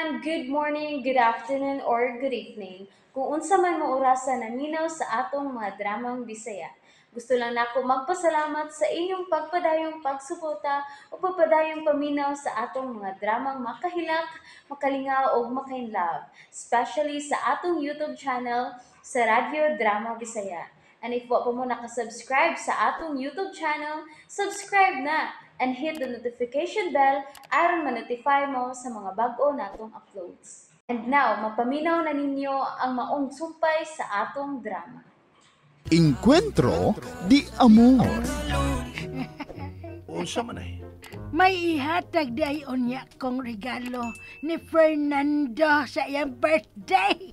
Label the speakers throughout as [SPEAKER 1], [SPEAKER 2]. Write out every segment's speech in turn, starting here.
[SPEAKER 1] Everyone! Good morning, good afternoon, or good evening. Kung unsa man mo orasa naminaw sa atong mga dramang Bisaya. Gusto lang nako magpasalamat sa inyong pagpadayong pagsuporta o pagpadayong paminaw sa atong mga dramang makahilak, makalingaw ug makainlove, especially sa atong YouTube channel sa Radyo Drama Bisaya. And if wa pa mo nakasubscribe sa atong YouTube channel, subscribe na and hit the notification bell aron ma-notify mo sa mga bag-o natong uploads. And now, mapaminaw na ninyo ang maong sumpay sa atong drama.
[SPEAKER 2] Encuentro di Amor.
[SPEAKER 3] Unsa man ay?
[SPEAKER 4] May ihatag di ay unya kong regalo ni Fernando sa iyang birthday.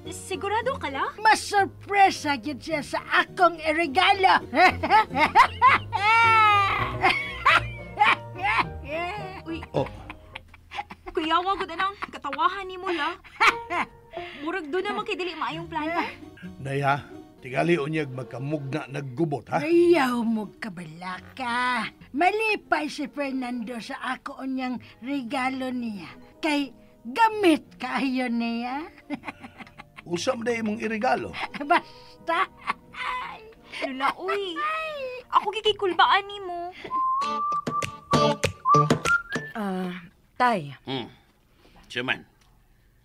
[SPEAKER 5] Sigurado ka lang?
[SPEAKER 4] Masurpresa gyud siya sa akong regalo.
[SPEAKER 5] Uy,
[SPEAKER 3] Oh,
[SPEAKER 5] kuyawa gud anang katawahan nimo la. Murag doon naman kay dili maayong plano.
[SPEAKER 3] Nay ha, tingali unyag magkamugna naggubot ha.
[SPEAKER 4] Ayaw mo kabalaka. Malipay si Fernando sa ako unyang regalo niya. Kay gamit kaayo niya.
[SPEAKER 3] Unsa man day imong irigalo?
[SPEAKER 4] Basta.
[SPEAKER 5] Lula, uy. Ako gikikulbaan nimo.
[SPEAKER 6] Tay,
[SPEAKER 7] Saman,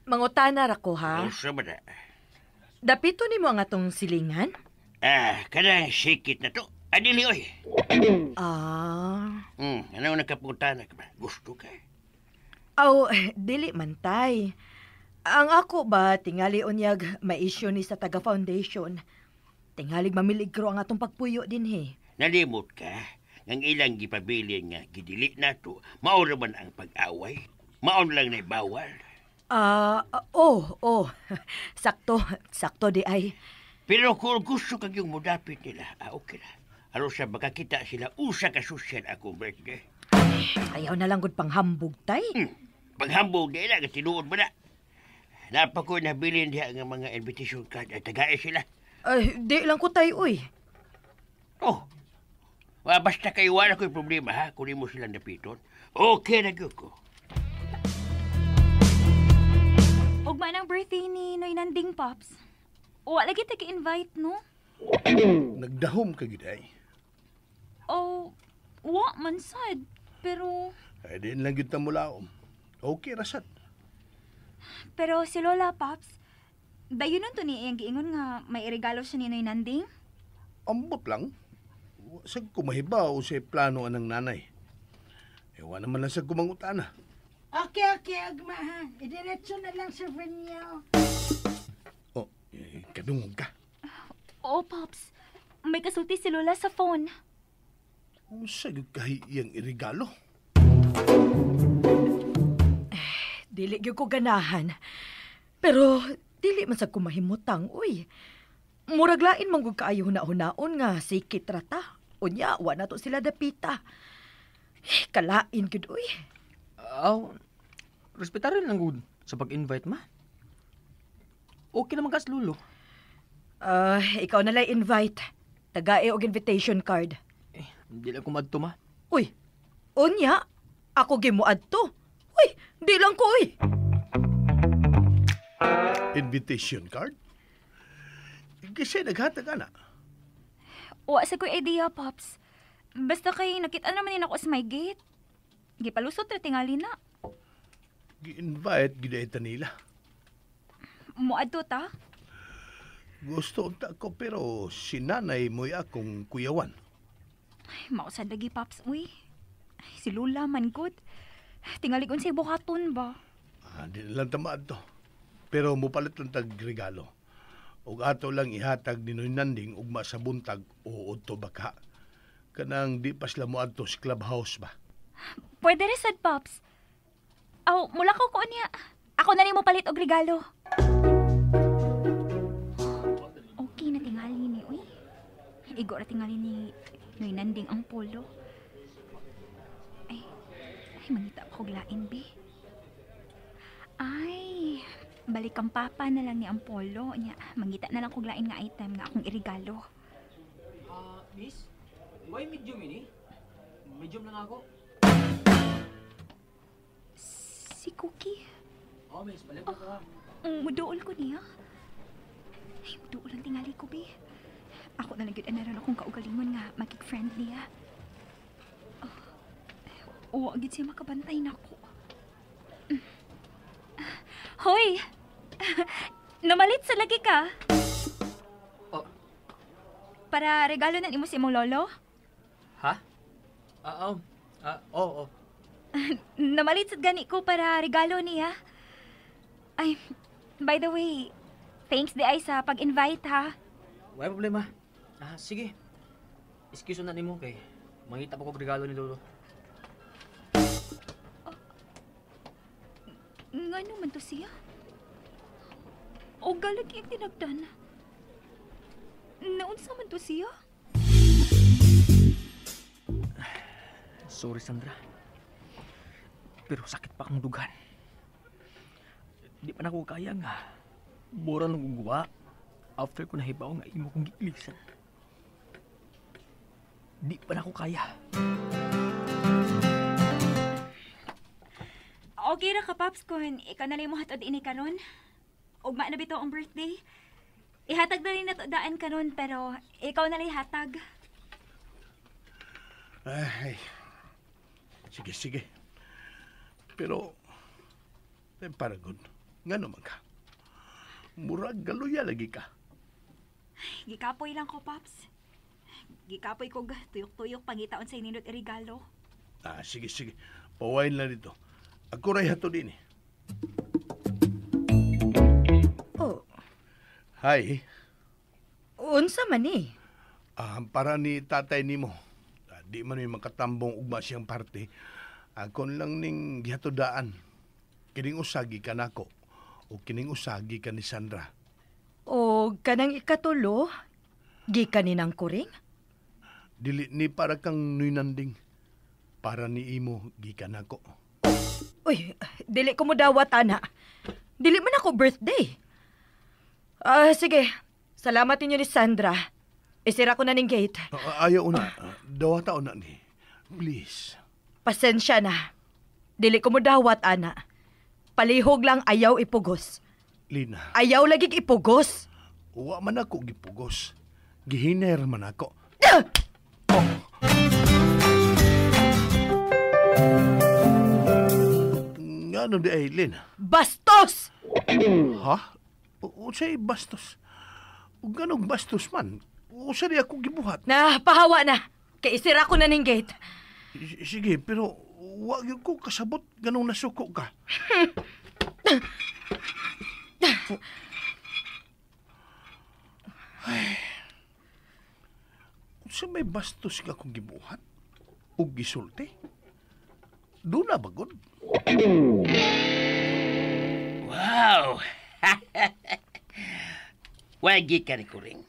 [SPEAKER 6] mangutana ra ko ha.
[SPEAKER 7] Unsa man na?
[SPEAKER 6] Dapito nimo ang atong silingan?
[SPEAKER 7] Ah, kanang sikit na to. Adili oy.
[SPEAKER 6] Ah.
[SPEAKER 7] Ano nakapunta na ka ba? Gusto ka?
[SPEAKER 6] Aw, dili man tay. Ang ako ba tingali unyag may issue ni sa taga foundation. Tingalig mamiligro ang atong pagpuyo dinhi.
[SPEAKER 7] Nalimot ka. Ngang ilang gipabilin nga gidili na to. Mao ra man ang pag-away. Maon lang na bawal.
[SPEAKER 6] Oh. Sakto, sakto di ay.
[SPEAKER 7] Pero kung gusto kag yung mudapit nila, okay na. Aron sa makakita sila, usa ka social akong birthday.
[SPEAKER 6] Ayaw na lang gud panghambog tay.
[SPEAKER 7] Paghambog nila, nga tinuod mo na. Napa ko nabilin diha nga mga invitation card ay tagae sila.
[SPEAKER 6] Ay, di lang ko tay uy.
[SPEAKER 7] Oh, wa, basta kay wala ko'y problema ha, kung mo silang dapiton. Okay na gyud ko.
[SPEAKER 5] Ugma ng birthday ni Noy Nanding, Pops. Wa lagi ta invite no?
[SPEAKER 3] Nagdahom ka gid ay.
[SPEAKER 5] Oh, wa man sad. Pero
[SPEAKER 3] Ay din lang gyud ta mulaom. Okay ra sad.
[SPEAKER 5] Pero si Lola, Pops, dayon nun to ni iyang giingon nga may regalo siya ni Noy Nanding.
[SPEAKER 3] Ambot lang. Wa sad ko mahibaw sa plano anang nanay. Ewa naman lang sa kumangutana.
[SPEAKER 4] Okay, ugma ha. Idiretso na lang sa venue.
[SPEAKER 3] Oh, kadungog ka.
[SPEAKER 5] Oo, Pops. May kasulti si Lola sa phone.
[SPEAKER 3] Unsa gyud kahi iyang irigalo?
[SPEAKER 6] Dili gyud ko ganahan. Pero dili man sad ko mahimutang uy. Murag lain man gud kaayo huna-hunaon nga sikit ra ta. Unya wa na to sila dapita. Kalain gyud uy.
[SPEAKER 8] Aw, respetarin lang gud sa pag-invite ma. Okay naman kas lulo.
[SPEAKER 6] Ikaw na lang invite. Tagae og invitation card.
[SPEAKER 8] Eh, di lang ko madto ma.
[SPEAKER 6] Uy, unya, ako gimuadto. Uy, di lang ko uy.
[SPEAKER 3] Invitation card? Kasi naghatag ana.
[SPEAKER 5] Wa sa ko'y idea, Pops. Basta kay nakita naman ni ako sa my gate. Gipalusot ra tingali na.
[SPEAKER 3] Gi-invite gid ay nila.
[SPEAKER 5] Muadto ta?
[SPEAKER 3] Gusto unta ko pero si nanay mo'y akong kuyawan.
[SPEAKER 5] Ay, mausad lagi, Pops, uy. Ay, si Lola man gud. Tingali unsay buhaton ba?
[SPEAKER 3] Ah, di na lang tamaad to. Pero mupalit lang tag regalo. Ug ato lang ihatag ni Noy Nanding ugma sa buntag o udto baka. Kanang di pa sila moadto sa clubhouse ba?
[SPEAKER 5] Pwede rin sad, Pops. Aw, mula ko ko niya. Ako na rin mo palit og regalo. Okay na tingali ni, uy. Igo ra tingali ni Noy Nanding ang polo. Ay, ay, mangita pa kog lain, be. Ay, balik ang papa na lang ni ang polo. Nya, mangita na lang kog lain nga item nga akong irigalo.
[SPEAKER 8] Miss, why medium ini? Medium lang ako.
[SPEAKER 5] Si Cookie.
[SPEAKER 8] Oh, miss, balik ko ka.
[SPEAKER 5] Muduol ko niya. Ay, muduol ang tingali ko, be. Ako na lang yun anaran akong kaugalingon nga magig-friend niya. Oh, agad siya makabantay na ko. Hoy! Namalit sa lagi ka.
[SPEAKER 8] Oh.
[SPEAKER 5] Para regalo na nimo si imong lolo?
[SPEAKER 8] Ha? Oo.
[SPEAKER 5] Namalit sa gani ko para regalo niya. Ay, by the way, thanks di ay sa pag-invite ha.
[SPEAKER 8] Wala problema. Sige. Excuse na nimo kay mangita pa ko regalo ni lolo.
[SPEAKER 5] Ngano man to siya? O galagi ang tinagdan. Naunsa man to siya?
[SPEAKER 8] Sorry, Sandra. Pero sakit pa akong dugan. Di pa na ako kaya nga. Mura nang guguwa. After ko nahibaw nga imo kong giilisan. Di pa na ako kaya.
[SPEAKER 5] Okay ra ka, Paps, kun ikaw na lang mo hatod ini karon. Ugma na bitaw ang birthday. Ihatag na rin nato daan karon pero ikaw na lang hatag.
[SPEAKER 3] Ay, sige, sige. Pero, paragon, ngano man ka? Murag galuya lagi ka.
[SPEAKER 5] Gikapoy lang ko, Paps. Gikapoy ko tuyok-tuyok pangitaon sa ininot irigalo.
[SPEAKER 3] Sige, sige. Pawain lang dito. Ako ray hatod din eh.
[SPEAKER 6] Oh,
[SPEAKER 3] Hi.
[SPEAKER 6] unsa man ni?
[SPEAKER 3] Para ni tatay nimo. Di man may makatambong ugma siyang parte. Akon lang ning gihatodaan. Kining usagi ka nako o kining usagi ka ni Sandra.
[SPEAKER 6] O kanang ikatulo, gikan ni nang kuring?
[SPEAKER 3] Dili ni para kang nuynanding. Para ni imo gikan nako.
[SPEAKER 6] Uy, dili ko mo dawat, ana. Dili man ako birthday. Sige, salamat ninyo ni Sandra. Isira ko na ning gate.
[SPEAKER 3] Ayaw na. Dawata na ni. Please.
[SPEAKER 6] Pasensya na. Dili ko mo dawat, ana. Palihog lang ayaw ipugos.
[SPEAKER 3] Lina.
[SPEAKER 6] Ayaw lagi ipugos.
[SPEAKER 3] Wa man ako gipugos. Gihiner man ako. Oh. Ngano di ay, Lina?
[SPEAKER 6] Bastos!
[SPEAKER 3] Ha? Unsay bastos? Ganong bastos man? Usa di ako gibuhat?
[SPEAKER 6] Na, pahawa na. Kay isira ko na ning gate.
[SPEAKER 3] Sige, pero wa gyud ko kasabot ganong nasuko ka. Ay. Unsa may bastos ka kung gibuhat? Ug gisulti? Doon na ba, God?
[SPEAKER 7] Wow! Wagi ka ni Kuring.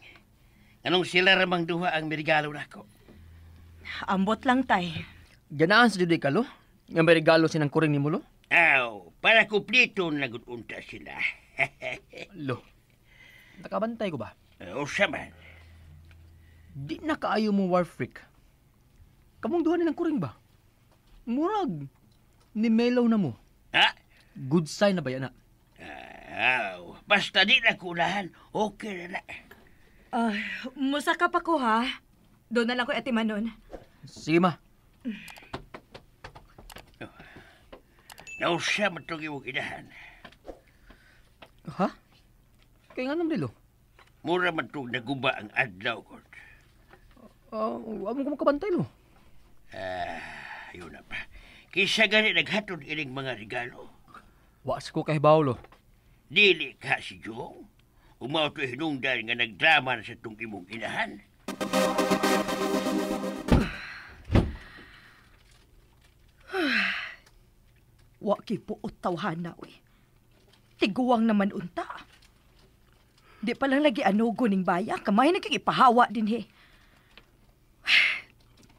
[SPEAKER 7] Anong sila ramang duha ang mirigalo nako?
[SPEAKER 6] Ambot lang, tay.
[SPEAKER 8] Ganaan sa juday ka, lo? Nga may regalo sinang Kuring ni mo, lo?
[SPEAKER 7] Aw, para kumpleto na gud-unta sila.
[SPEAKER 8] Lo, nakabantay ko ba?
[SPEAKER 7] Usa man.
[SPEAKER 8] Di na kaayo mo war freak. Kamong duha nilang Kuring ba? Murag, ni Melaw na mo.
[SPEAKER 7] Ha?
[SPEAKER 8] Good sign na ba yan, ha?
[SPEAKER 7] Aw, basta di na kunahan, okay na na.
[SPEAKER 6] Musa ka pa ko, ha? Doon na lang ko ati Manon.
[SPEAKER 8] Sige, ma.
[SPEAKER 7] Nausa man itong imong inahan.
[SPEAKER 8] Ha? Kaya nga naman, Lilo.
[SPEAKER 7] Mura man itong naguba ang adlaw ko.
[SPEAKER 8] Wa mo ko makabantay, lo.
[SPEAKER 7] Yun na pa. Kisa gani naghatod ining mga regalo.
[SPEAKER 8] Wa sa ko kahibaw, lo.
[SPEAKER 7] Dili ka si Jong. Umaw to hinungdan nga nagdrama na sa itong imong inahan.
[SPEAKER 6] Wa kay buot tawhana, uy. Tiguang naman unta. Di pa lang lagi anugo ning baya, kamay nagkikipahawa din he.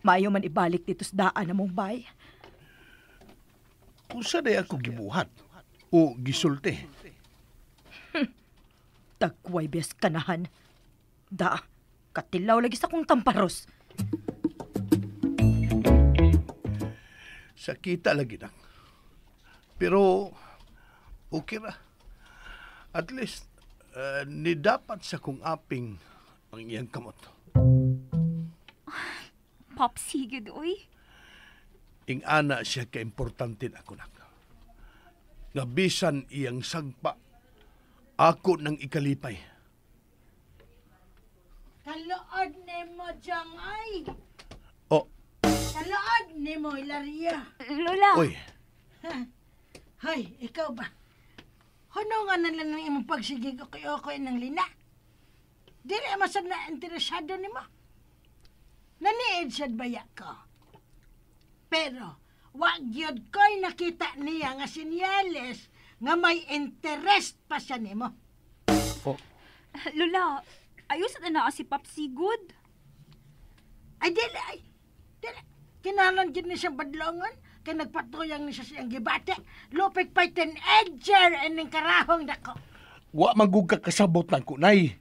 [SPEAKER 6] Mayo man ibalik dito sa daan na mong bay.
[SPEAKER 3] Unsa day ako gibuhat o gisulti?
[SPEAKER 6] Tagway bes kanahan. Da, katilaw lagi sa kong tamparos.
[SPEAKER 3] Sakita lagi na. Pero Okay ra. At least, ni dapat sa kong aping ang iyang kamot.
[SPEAKER 5] Popsi, gyud oy.
[SPEAKER 3] Ing-ana siya kaimportante na ako nak. Nga bisan iyang sagpa, ako nang ikalipay.
[SPEAKER 4] Kaluod nimo Jong ay.
[SPEAKER 3] Oh,
[SPEAKER 4] Kaluod nimo Hilaria.
[SPEAKER 5] Lola.
[SPEAKER 3] oy,
[SPEAKER 4] Hoy, ikaw ba? Huno nga na lang ng imong pagsigig okoy-okoy ng lina. Dili masad na interesado nimo. Naniid sad baya ko. Pero, wa gyud ko'y nakita niya nga senyales nga may interest pa siya nimo.
[SPEAKER 8] Oh,
[SPEAKER 5] Lola, ayos na na si Popsi good.
[SPEAKER 4] Ay, dili ay. Dili. Kinalan gyud ni siyang badlongon kay nagpatuyang ni siya siyang gibate. Lupig pa'y teenager ining karahong dako.
[SPEAKER 3] Wa man gud ka kasabot ng kunay.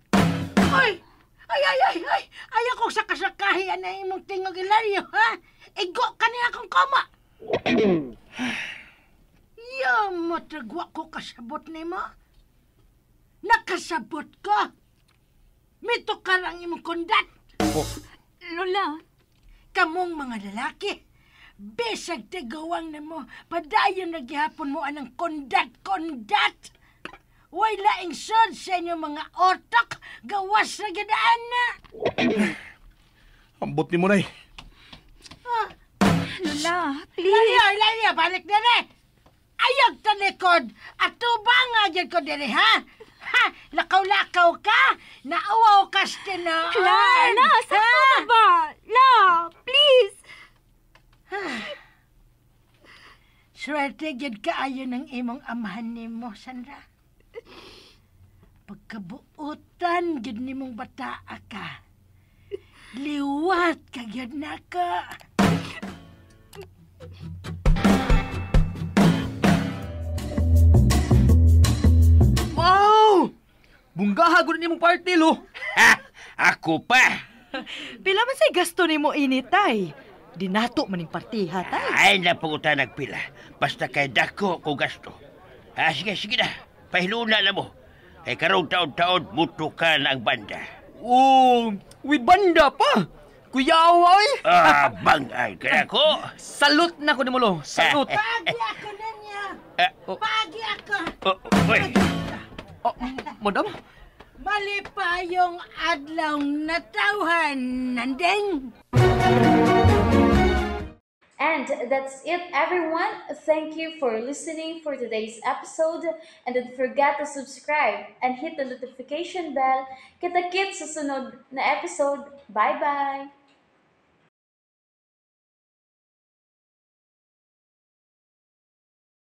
[SPEAKER 4] Ay! Ay, ay, ay, ay! Ay, akong sakasakahi ang imong tingog, Hilario, ha? Igo ka niya akong koma! Yamo, tragwa ko kasabot nimo. Nakasabot ko! Mitukar ang imong kundat!
[SPEAKER 8] Oh,
[SPEAKER 5] Lola,
[SPEAKER 4] Kamong mga lalaki, bisag tigawang nimo, padayon na gihapon mo anang kundat-kundat! Way laing sod sa inyong mga otak, gawas na gidaan na!
[SPEAKER 3] Ambot ni mo, nay.
[SPEAKER 5] Lola, please.
[SPEAKER 4] Hilario, Hilario, balik dire! Ayog talikod at tubanga gyud ko dire, ha? Ha? Lakaw-lakaw ka? Nauwaw ka sa tinuod!
[SPEAKER 5] La, la, sakto na ba? La, please.
[SPEAKER 4] Swerte gyud kaayo ng imong amahan nimo, Sandra. Pagkabuotan gyud nimong bataa ka. Liwat ka gyud naka.
[SPEAKER 8] Wow! Bunggaha gud nimong party lo.
[SPEAKER 7] Ha! Ako pa!
[SPEAKER 6] Pila man say gasto nimo ini, tay? Dinato maning partiha, tay.
[SPEAKER 7] Ay, napungutan nagpila. Basta kay dako ko gasto. Ha, sige, sige na. Pahiluna na mo. Kay karong taon-taon, mutukan ang banda.
[SPEAKER 8] Oh, with banda pa. Kuyaw ay.
[SPEAKER 7] Ah, bangay kaya ko.
[SPEAKER 8] Salute na ko nimo lo. Salute.
[SPEAKER 4] Pagi ako ninyo.
[SPEAKER 7] Ah,
[SPEAKER 4] Pagi ako.
[SPEAKER 7] oh, oy.
[SPEAKER 8] Oh, madam.
[SPEAKER 4] Malipayong adlaw natawhan, Nanding.
[SPEAKER 1] And that's it, everyone. Thank you for listening for today's episode. And don't forget to subscribe and hit the notification bell. Kita-kits sa sunod na episode. Bye-bye!